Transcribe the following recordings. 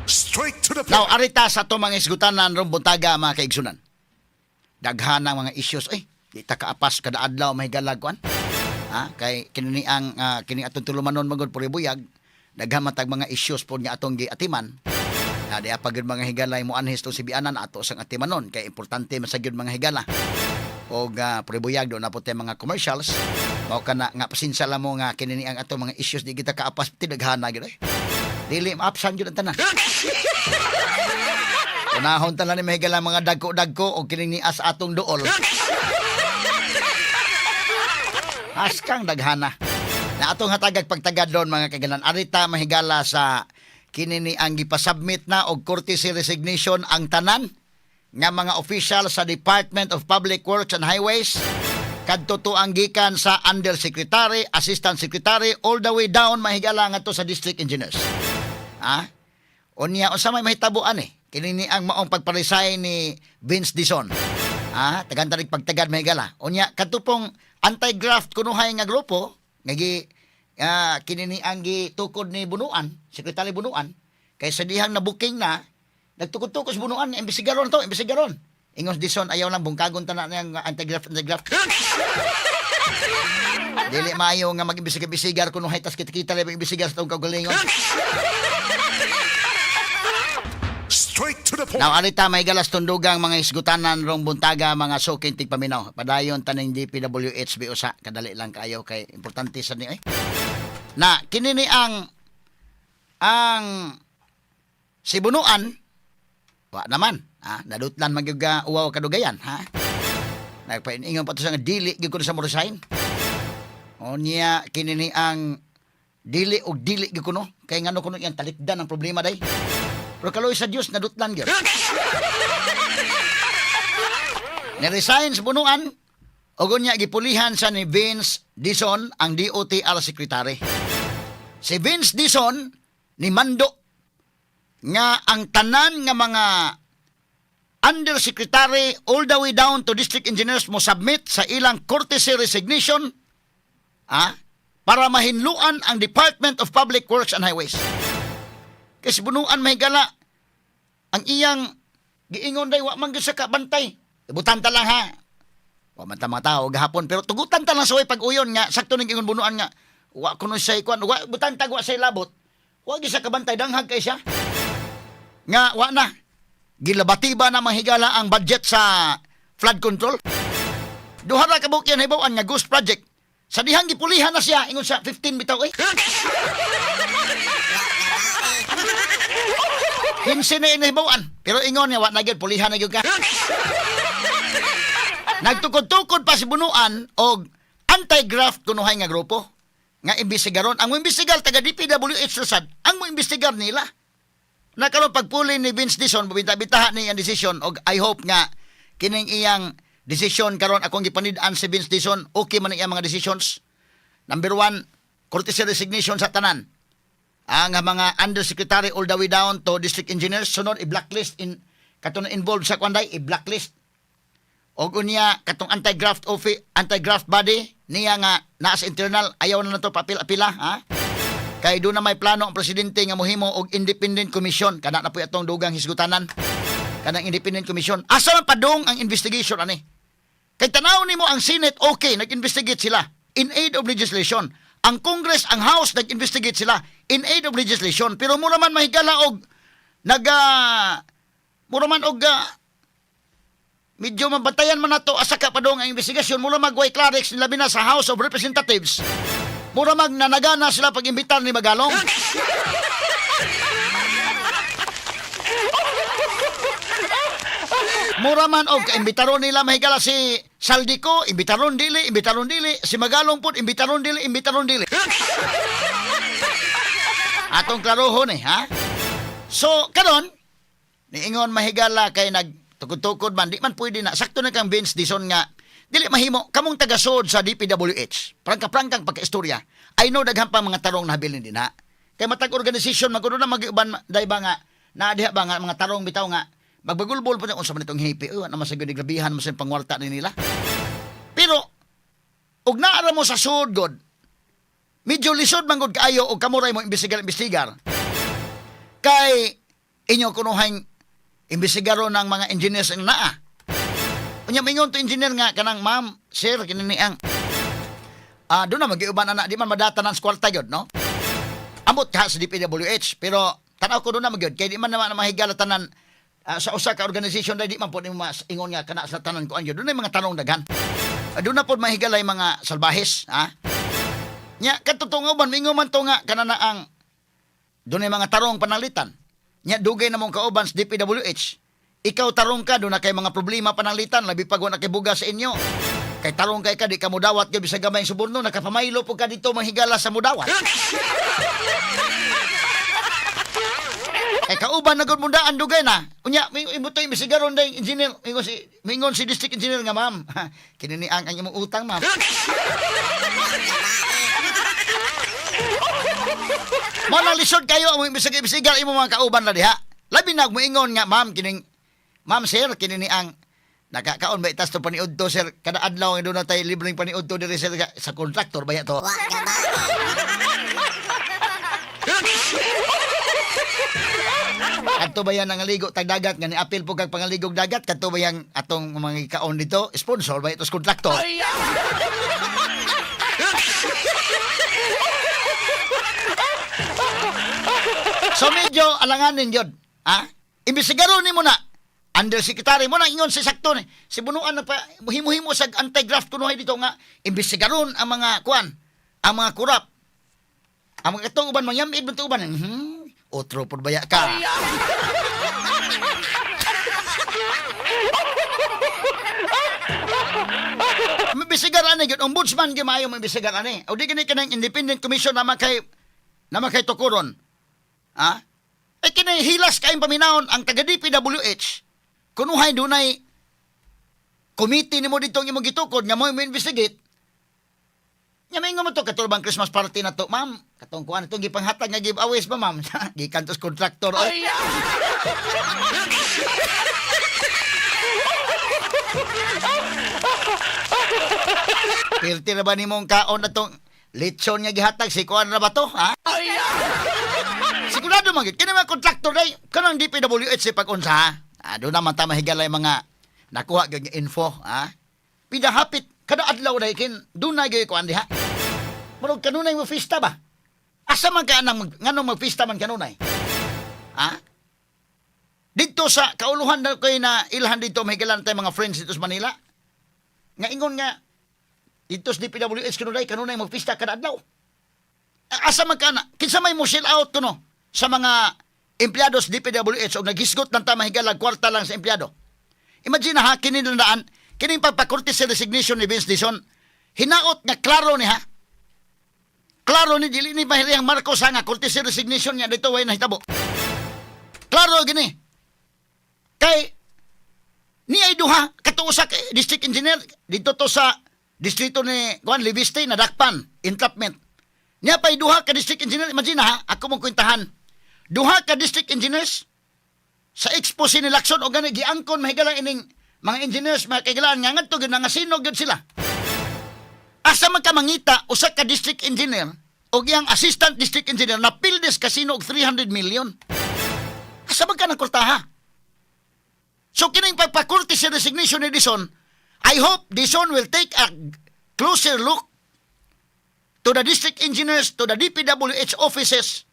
Straight to the point. Now, arita sa atong mga isgutanan rong buntaga, mga kaigsunan. Daghan ang mga issues. Ay, di ta kaapas kada adlaw mahigalag kuan. Ha? Kay kini ang kini atong tulumanon magod puri buyag. Daghan man tag mga issues pod nga atong giatiman. Na di pa gyud mga higalay mo anhis tong sibianan ato sang atimanon kay importante man sa gyud mga higala. Og puri buyag do na po tay mga commercials. Mao kana nga pasensya lang mo nga kini ni ang atong mga issues di kita kaapas ti daghana gyud eh. Dili maapsan gyud ang tanan. Unahon ta lang ni mahigala mga dagko-dagko o kining ni as atong duol. Haskang daghana. Na atong hatagag pagtagad doon, mga kagalan. Arita mahigala sa kini ni ang gipasubmit na og courtesy resignation ang tanan nga mga official sa Department of Public Works and Highways kadto to ang gikan sa undersecretary, assistant secretary, all the way down mahigala ngadto sa district engineers. Ha? Unya unsa may mahitabuan eh? Kini ni ang maong pagpa-resign ni Vince Dizon. Ah, tagan tarig pagtagad mahigala. Unya kadto pong anti-graft kunuhay nga grupo nga gi kini ni ang gitukod ni Bunuan, Secretary Bunuan, kay sa dihang na booking na nagtukod-tukod sa Bunuan, imbestigaron to, imbestigaron. Ingos Dizon, ayaw lang bungkagon tanan niyang anti-graft, anti-graft. Dili maayo nga mag-imbestigar kunuhay tas kita-kita lang imbestigar sa tong kaugalingon. Straight to the point. Now, arita may galas tundugang mga isgutanan rong buntaga, mga suking tigpaminaw. Padayon taning DPWHB usa kadali lang kayo kay importante sa ni eh. Na kini ni ang si Bunuan wa naman ha nadutlan man gyud ga uwaw kadugayan ha. Nagpaingon pa to sa nga dili gyud kuno sa mo resign. Unya kini ni ang dili og dili gyud kuno kay ngano kuno iyang talikdan ang problema day. Pero kaloy sa Dios nadutlan gyud. Ni-resign sa Bunuan ug unya gipulihan sa ni Vince Dizon ang DOTR secretary. Si Vince Dizon ni mando nga ang tanan nga mga undersecretary all the way down to district engineers mo submit sa ilang courtesy resignation para mahinluan ang Department of Public Works and Highways. Kasi Bunuan mahigala ang iyang giingon day wa man gyud sa kabantay. Ibutan ta lang ha. Wa man ta mga tao gahapon pero tugutan ta lang sa way pag-uyon nga sakto ning ingon Bunuan nga wa kuno siya kuan wa butan ta wa say labot. Wa gyud sa kabantay, danghag kay siya. Nga wa na gilabatiba na mahigala ang budget sa flood control. Duha ra ka buok yan hibaw-an nga ghost project. Sa dihang gipulihan na siya ingon sa 15 bitaw eh. 15 na inahibaw-an. Pero ingon niya, wa na gyud, pulihan na gyud ka. Nagtukod-tukod pa si Bunuan og anti-graft kunuhay nga grupo nga imbestigaron. Ang mo imbestigar taga DPWH sad, ang mo imbestigar nila. Na karon pagpuli ni Vince Dizon, bibinta-bitaha ni iyang desisyon og I hope nga kining iyang desisyon karon akong gipanid-an si Vince Dizon, okay man ang iyang mga decisions. Number 1, courtesy resignation sa tanan. Ang mga undersecretary all the way down to district engineers, sunod i-blacklist in katong involved sa kwanday i-blacklist. Og unya katong anti-graft office, anti-graft body niya nga naa sa internal ayaw na nato papil-apila ha. Kay doon na may plano ang presidente nga mohimo og independent commission kana na po atong dugang hisgutanan. Kanang independent commission. Asa man padung ang investigation ani? Kay tanaw nimo ang Senate, okay, nag-investigate sila in aid of legislation. Ang Congress, ang House, nag-investigate sila in aid of legislation. Pero mura man mahigala og naga mura man og medyo mabantayan man nato asa ka padung ang investigasyon. Mura magway Clarix labi na sa House of Representatives. Mura mag nanagana sila pag-imbitar ni Magalong. Mura man og kaimbitaron nila mahigala si Zaldy Co, imbitaron dili, imbitaron dili, si Magalong pud imbitaron dili, imbitaron dili. Atong klarohon eh, ha? So, karon niingon mahigala kay nagtukod-tukod man, di man pwede na. Sakto na kang Vince Dizon nga, dili mahimo, kamong tagasod sa DPWH, prangka-prangkang pagkaistorya, I know daghan pa mga tarong na habilin din ha. Kay matag organisasyon, magkuno na mag-uban, day ba nga, naadiha ba nga, mga tarong bitaw nga, magbagulbol po niya, unsa man itong hipi, uy, naman sa gud, grabihan mo sa pangwarta ni nila. Pero, og naara mo sa sud, god, medyo lisod man gud kaayo og kamuray mo imbestigar, imbestigar. Kay, Inyo kunuhang imbestigaro ng mga engineers ang naa. Unya mingon to engineer nga kanang, "Ma'am, sir, kini ni ang doon na magiuban ana, di man madata ng kwarta gyud, no?" Amot ka sa DPWH, pero tanaw ko doon na magyud kay di man naman mahigala tanan sa usa ka organization dai, di man po nimo mas ingon nga kana sa tanan kuan gyud. Doon na mga tanong daghan. Doon na po mahigala yung mga salbahes, ha? Nya kadto nga uban mingon man to nga kana na ang doon ay mga tarong pananglitan. Nya dugay na mong kauban sa DPWH. Ikaw tarong ka, doon na kay mga problema pananglitan, labi pag wa na kay bugas sa inyo. Kay tarong kay ka, di ka mudawat gyud bisag gamay ang suborno, nakapamaylo po ka dito manghigala sa mudawat. Kay kauban na gud mundaan dugay na. Unya, may imo to imbestigaron day engineer, mingon si district engineer nga, "Ma'am, kini ni ang imong utang, ma'am." Mo nang lisod kayo ang imbestigar imo mga kauban na diha. Labi na moingon nga, "Ma'am, kining ma'am, sir, kini ni ang nakakaon ba itas to paniud to, sir, kada adlaw nga doon na tayo libreng paniud to diri, sir, sa contractor ba to?" Wa ka ba? Kadto ba yan ang ligo tag dagat nga ni-apil po kag pangaligog dagat, kadto ba yang atong mga ikaon dito, sponsor ba ito sa contractor? So medyo alanganin yun. Ha? Imbestigaro ni mo na. Undersecretary mo na ingon si sakto ni. Si Bunuan na pa himo-himo sa anti-graft kunuhay dito nga imbestigaron ang mga kuan, ang mga kurap. Ang mga katong uban mangyamid man uban. Otro pud baya ka. Imbestigar ani gyud ombudsman gyud maayo mo imbestigar ani. O di gani kanang independent commission na makay tukuron. Ha? Ay kini hilas kayong paminawon ang taga DPWH. Kunuhay dunay committee nimo dito ang imong gitukod nga mo investigate. Nya maingon mo to katulad bang Christmas party na to, ma'am. Katong kuan itong gipanghatag nga giveaways ba, ma'am? Gikan to sa contractor. Oy. Pirti na ba nimong kaon na tong lechon nga gihatag si kuan na ba to, ha? Sigurado man gyud kini mga contractor day kanang DPWH si pag-unsa, ha. Ah, doon naman ta mahigalay mga nakuha gyud nga info, ha. Pida hapit kada adlaw day kin dunay gyud kuan diha. Murag kanunay mo fiesta ba? Asa man ka anang nganong magfista man kanunay? Ha? Dito sa kauluhan na kay na ilhan dito mahigalan tayo mga friends dito sa Manila. Nga ingon nga dito sa DPWH kanunay kanunay magfista kada adlaw. Asa man ka na? Kinsa may mo shell out kuno sa mga empleyado sa DPWH o naghisgot ng tama higalag kwarta lang sa empleyado? Imagine ha, kini daan, kining pagpa-courtesy resignation ni Vince Dizon, hinaot nga klaro ni ha. Klaro ni dili ni mahiriyang Marcos ha nga courtesy resignation niya dito way nahitabo. Klaro gini. Kay ni ay duha katuo sa district engineer dito to sa distrito ni Juan Leviste na dakpan entrapment. Niya pa'y duha ka district engineer, imagine ha, ako mong kwentahan. Duha ka district engineers sa expo ni Lacson o gani giangkon mahigalang ining mga engineers mga kaigalaan nga ngadto gyud nga sinog gyud sila. Asa man ka mangita usa ka district engineer o iyang assistant district engineer na pildes kasino og 300 million? Asa man ka nang kwartaha? So kining pagpa-courtesy resignation ni Dizon, I hope Dizon will take a closer look to the district engineers, to the DPWH offices,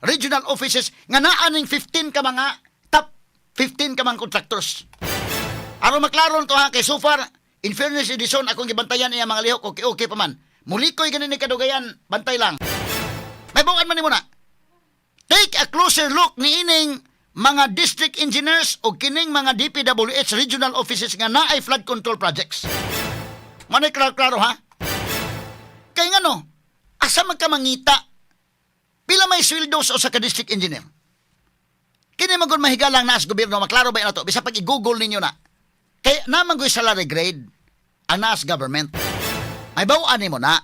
regional offices, nga naa ning 15 ka mga top 15 ka mga contractors. Aron maklaro to ha, kay so far, in fairness si Dizon, akong gibantayan iya mga lihok, okay, okay pa man. Mulikoy ganin ni kadugayan, bantay lang. May buwan man ni muna. Take a closer look ni ining mga district engineers o kining mga DPWH regional offices nga naay flood control projects. Manay klaro-klaro ha. Kay ngano, asa man ka mangita? Pila may sweldo sa usa ka district engineer? Kini man gud mahigalang naas gobyerno, maklaro ba na to? Bisa pag i-google ninyo na. Kay naman go'y salary grade ang naas government. Ay bawaan mo na.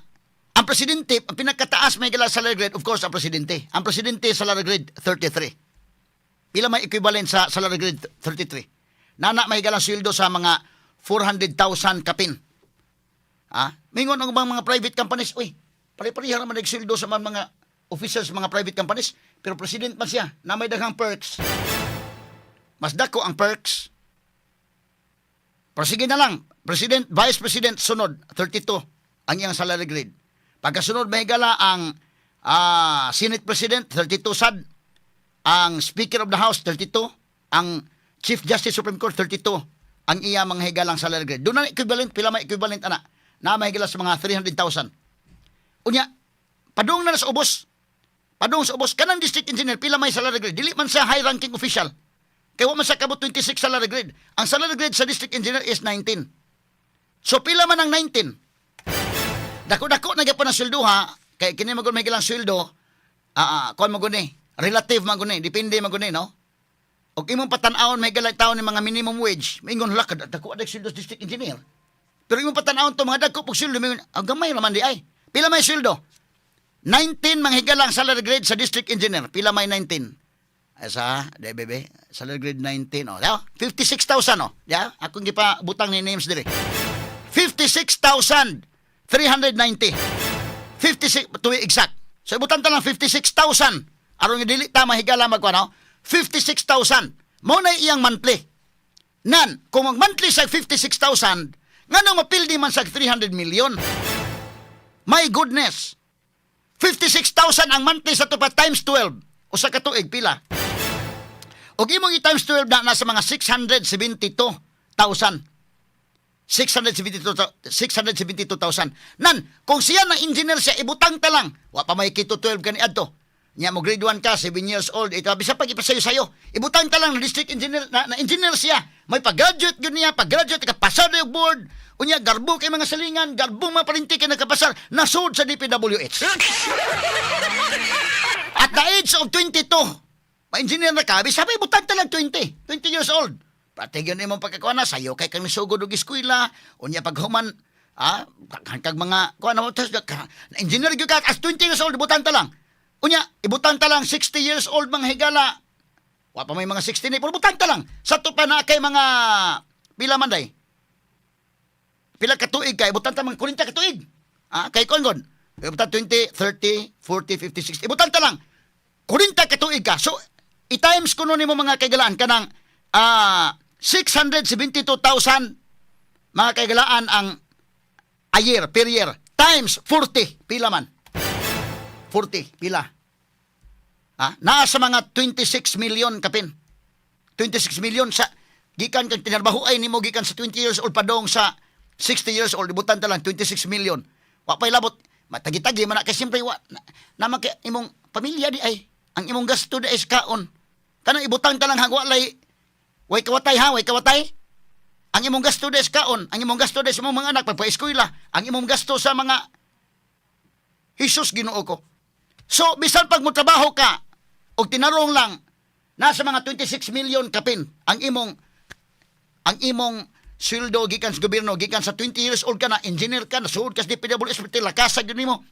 Ang presidente, ang pinakataas may gala salary grade, of course, ang presidente. Ang presidente salary grade 33. Pila may equivalent sa salary grade 33? Nana may galang sweldo sa mga 400,000 kapin. Ah, mingon ang ubang mga private companies, uy, pare-pareha naman nagsweldo sa mga officials sa mga private companies, pero president man siya, na may daghang perks. Mas dako ang perks. Pero sige na lang, President, Vice President sunod, 32 ang iyang salary grade. Pagkasunod mahigala ang Senate President, 32 sad. Ang Speaker of the House, 32. Ang Chief Justice Supreme Court, 32. Ang iya mga higalang salary grade. Doon na equivalent, pila may equivalent ana. Na mahigala sa mga 300,000. Unya, padung na sa ubos. Padung sa ubos kanang district engineer pila may salary grade. Dili man siya high ranking official. Kay wa man siya kabot 26 salary grade. Ang salary grade sa district engineer is 19. So pila man ang 19? Dako-dako na gyapon ang sweldo ha. Kay kini man gud may gilang sweldo. Kuan man gud ni. Relative man gud ni, depende man gud ni, no? Og imong patan-awon may galay taon ni mga minimum wage, maingon hala kad dako adag sweldo sa district engineer. Pero imong patan-awon to mga dagko pug sweldo, maingon ang gamay raman di ay. Pila may sweldo? 19 manghigala ang salary grade sa district engineer. Pila may 19? Ay sa, di bebe, salary grade 19 oh. Ya, 56,000 oh. Ya, akong gipa butang ni names diri. 56,390. 56 to be exact. So ibutan ta lang 56,000 aron nga dili ta mahigala magkuan no? 56,000. Mao na iyang monthly. Nan, kung mag monthly sa 56,000, nganong mapildi man sa 300 million? My goodness. 56,000 ang monthly sa tupa times 12. Usa ka tuig pila? Og imong i-times 12 na nasa mga 672,000. 672 672,000. Nan, kung siya na engineer siya, ibutang ta lang. Wa pa may kito 12 kani adto. Nya mo grade 1 ka, 7 years old, ito bisa pag ipasayo-sayo. Ibutang ta lang na district engineer na engineer siya. May pag-graduate gyud niya, pag-graduate ka pasado yung board. Unya garbo kay mga salingan, garbo mga parinti kay nakapasar, nasud sa DPWH. At the age of 22, ma-engineer na ka, sabi, butang ta lang 20, 20 years old. Pati yun imong pagkakuha na, sayo kay kang nisugod og eskwela, unya paghuman, kag mga, kuha na mo, tas, na engineer gyud ka, as 20 years old, ibutang ta lang. Unya, ibutang ta lang, 60 years old mga higala, wa pa may mga 60 ni, pero butang ta lang. Sa to pa na kay mga, pila man day? Pila ka tuig ka, ibutang ta mga 40 ka tuig. Kay kuan gon. Ibutang 20, 30, 40, 50, 60. Ibutang ta lang. 40 ka tuig ka. So, i-times kuno nimo mga kaigalaan kanang 672,000 mga kaigalaan ang a year, per year, times 40, pila man? 40, pila? Naa sa mga 26 million kapin. 26 million sa gikan kang tinarbahoay nimo gikan sa 20 years old padong sa 60 years old, ibutan ta lang 26 million. Wa pay labot matagi-tagi man na kay siyempre wa na, naman kay imong pamilya di ay ang imong gasto di ay sa kaon. Kanang ibutang ta lang hang walay way kawatay ha, way kawatay. Ang imong gasto di sa kaon, ang imong gasto di sa imong mga anak pagpa-eskwela, ang imong gasto sa mga. Jesus Ginoo ko. So bisan pag mo trabaho ka og tinarong lang nasa mga 26 million kapin ang imong sweldo gikan sa gobyerno gikan sa 20 years old ka na engineer ka na suod ka sa DPWH lakasag yun nimo.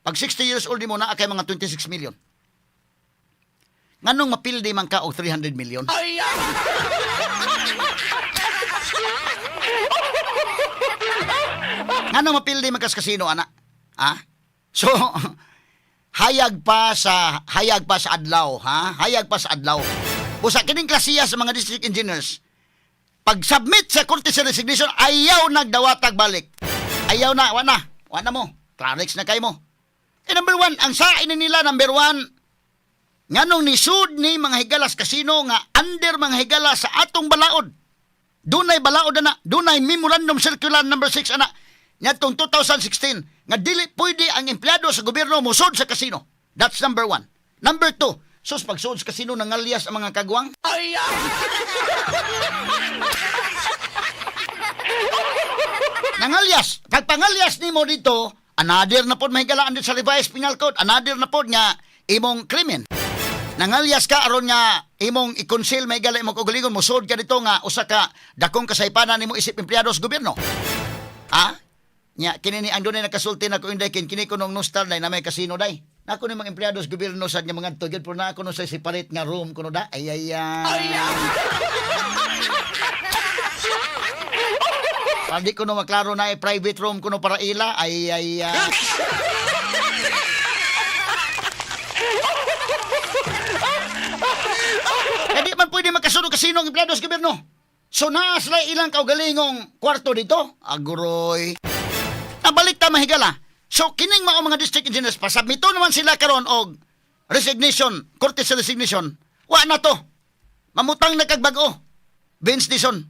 Pag 60 years old nimo naa kay mga 26 million. Nganong mapildi man ka og 300 million? Nganong mapildi man ka sa kasino ana? Ha? So hayag pa sa adlaw, ha? Hayag pa sa adlaw. Busa kining klasiya sa mga district engineers, pag submit sa korte sa resignation, ayaw nagdawatag balik. Ayaw na, wa na. Wa na mo. Clarix na kay mo. Eh, number one, ang sain nila, number one, nganong nisud ni mga higalas kasino nga under mga higala sa atong balaod. Dunay balaod ana, dunay memorandum circular number 6 ana niadtong 2016 nga dili pwede ang empleyado sa gobyerno mosud sa kasino. That's number one. Number two, sus pagsuod sa kasino nangalyas ang mga kagwang. Nangalyas. Pagpangalyas nimo dito, another na pod mahigalaan dito sa revised penal code, another na pod nga imong krimen. Nangalyas ka aron nga imong i-conceal mahigala imong kaugalingon, mosud ka dito nga usa ka dakong kasaypanan nimo isip empleyado sa gobyerno. Ha? Nya kini ni ang dunay nakasulti na ko inday kin kini ko nung nostal day na may kasino day. Nako ni mga empleyado sa gobyerno sad nga mga gyud pero na ako no sa separate nga room kuno da. Ay ay ay. Para di ko no maklaro na eh, private room kuno para ila. Ay ay ay. Eh di man pwede makasunod kasino ang empleyado sa gobyerno. So naa sila ilang kaugalingong kwarto dito. Aguroy. Nabalik ta, mahigala. So kining mao mga district engineers, pasubmito naman sila karon og resignation, courtesy resignation. Wa na to. Mamutang na kag bag-o. Vince Dizon.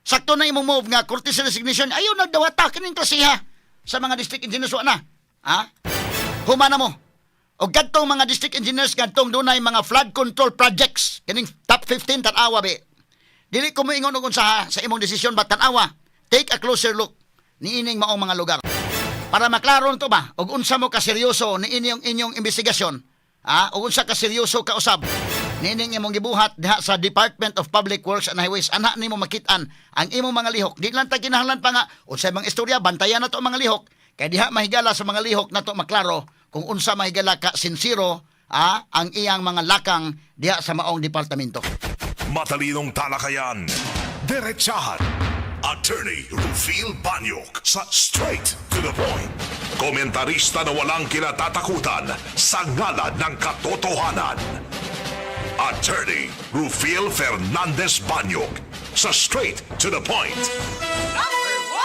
Sakto na imong move nga courtesy resignation. Ayaw na dawata kining klasiha sa mga district engineers, wa na. Ha? Humana mo. O kadtong mga district engineers kadtong dunay mga flood control projects kining top 15, tan-awa be. Dili ko moingon og unsa ha, sa imong desisyon ba, tan-awa. Take a closer look niining maong mga lugar. Para maklaro to ba og unsa mo ka seryoso niini ang inyong investigasyon. Ha? Og unsa ka seryoso ka usab niining imong gibuhat diha sa Department of Public Works and Highways. Ana nimo makit-an ang imong mga lihok. Di lang ta kinahanglan pa nga unsay mga istorya, bantayan na to ang mga lihok. Kay diha, mahigala, sa mga lihok nato maklaro kung unsa, mahigala, ka sincero ang iyang mga lakang diha sa maong departamento. Matalinong talakayan. Diretsahan. Attorney Rufil Banyok sa Straight to the Point. Komentarista na walang kinatatakutan sa ngalan ng katotohanan. Attorney Rufil Fernandez Banyok sa Straight to the Point.